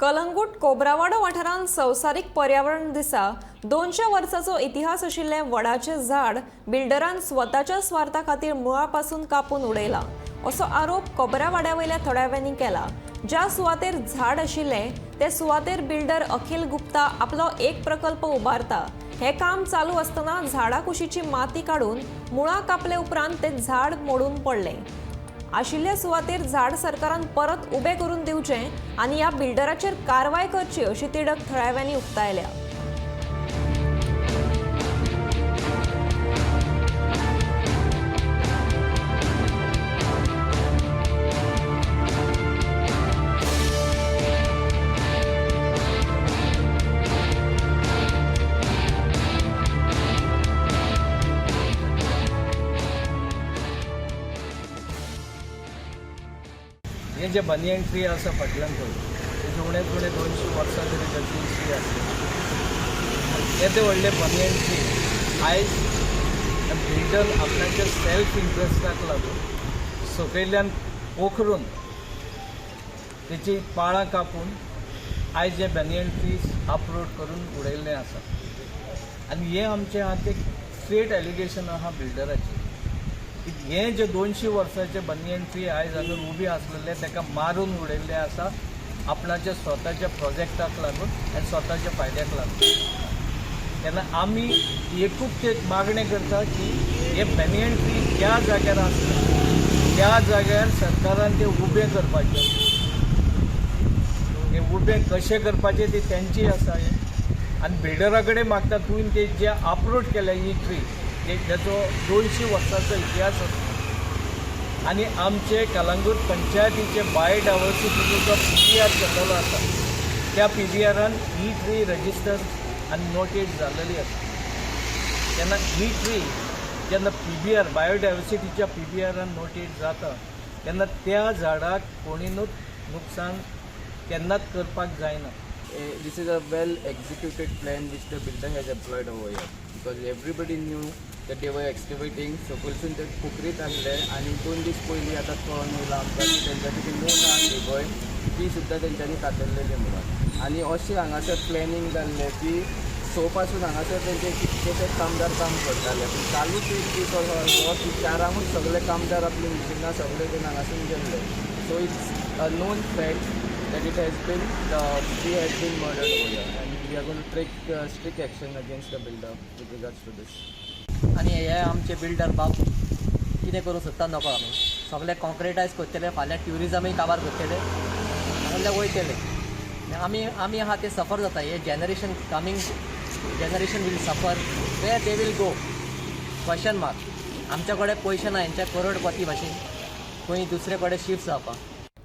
कलंगूट कोब्रावाडो वाठारांत संवसारीक पर्यावरण दिसा 200 वर्सांचो इतिहास आशिल्लें वडाचें झाड बिल्डरान स्वताच्या स्वार्था खातीर मुळा पासून कापून उडयलां असो आरोप कोबरावाड्या वयल्या थळाव्यांनी केला. ज्या सुवातेर झाड आशिल्लें ते सुवातेर बिल्डर अखिल गुप्ता आपलो एक प्रकल्प उबारता. हें काम चालू आसतना झाडा कुशीची माती काडून मुळां कापले उपरांत तें झाड मोडून पडलें. आशिल्ल्या सुवातेर झाड सरकारान परत उबें करून दिवचें आनी ह्या बिल्डराचेर कारवाय करची अशी तिडक थळाव्यांनी उक्तायल्या. हे जे बनियन ट्री आसा फाटल्यान पळय, तेजे उणेच उणें 200 वर्सां तरी ताची ट्री आसली. येदे व्हडले बनियन ट्री आयज बिल्डर आपणाच्या सेल्फ इंट्रस्टाक लागून सकयल्यान पोखरून, तेची पाळां कापून आयज हे बनियन ट्रीज अपरूट करून उडयल्ले आसा. आनी हें आमचें आतां एक स्ट्रेट एलिगेशन आहा बिल्डराचेर की हें जे 200 वर्साचे बनियन ट्री आयज हांगा उबी आसलेले, ताका मारून उडयल्ले आसा आपणाच्या स्वताच्या प्रोजेक्टाक लागून आनी स्वताच्या फायद्याक लागून. तेन्ना आमी एकूच एक मागणें करता की हे बनियन ट्री ज्या जाग्यार आसता त्या जाग्यार सरकारान ते उबें करपाचें. हे उबें कशें करपाचें ती तेंची आसा हें. आनी बिल्डरा कडेन मागता, तुवें ते जे अपरूट केल्या ही ट्री, तेजो 200 वर्सांचो इतिहास आसा आनी आमचे कलंगूट पंचायतीचे बायोडायवर्सिटीचो जो पीबीआर केल्लो आसा, त्या पीबीआरान ही ट्री रजिस्टर आनी नोटेड जाल्लेली आसा. तेन्ना ही ट्री जेन्ना पीबीआर बायोडायवर्सिटीच्या पीबीआरान नोटेड जाता, तेन्ना त्या झाडाक कोणीनूच नुकसान केन्नाच करपाक जायना. This is a well executed plan which the builder has employed over here, because everybody knew that they were excavating. सकयलसून ते पोखरीत आहले आनी 2 दीस पयलीं आतां कळोन येयलां आमकां की तेंच्यानी ती मूळ आहली पळय, ती सुद्दां तेंच्यांनी कातरलेली म्हणून. आनी अशें हांगासर प्लॅनिंग जाल्लें की स पासून हांगासर तेंचे कितकेशेच कामदार काम करताले, पूण कालूच एक दीस असो आसलो की 4 ांकूच सगळे कामदार आपली मिशिनां सगळे घेवन हांगासून गेल्ले. So it's a known fact that it has been the tree has been murdered over here, and we are going to take strict action against the builder with regards to this. आनी हे आमचे builder बाब कितें करूंक सोदता नकळो. आमी सगळे कॉन्क्रिटायज करतले, फाल्यां ट्युरिजमूय काबार करतले, सगळे वयतले. आमी आहा ते सफर जाता. हे generation, coming generation will suffer. Where they will go, question mark. आमच्या कडेन पयशे ना हेंच्या करोडपती भाशेन खंय दुसरे कडेन शिफ्ट जावपाक.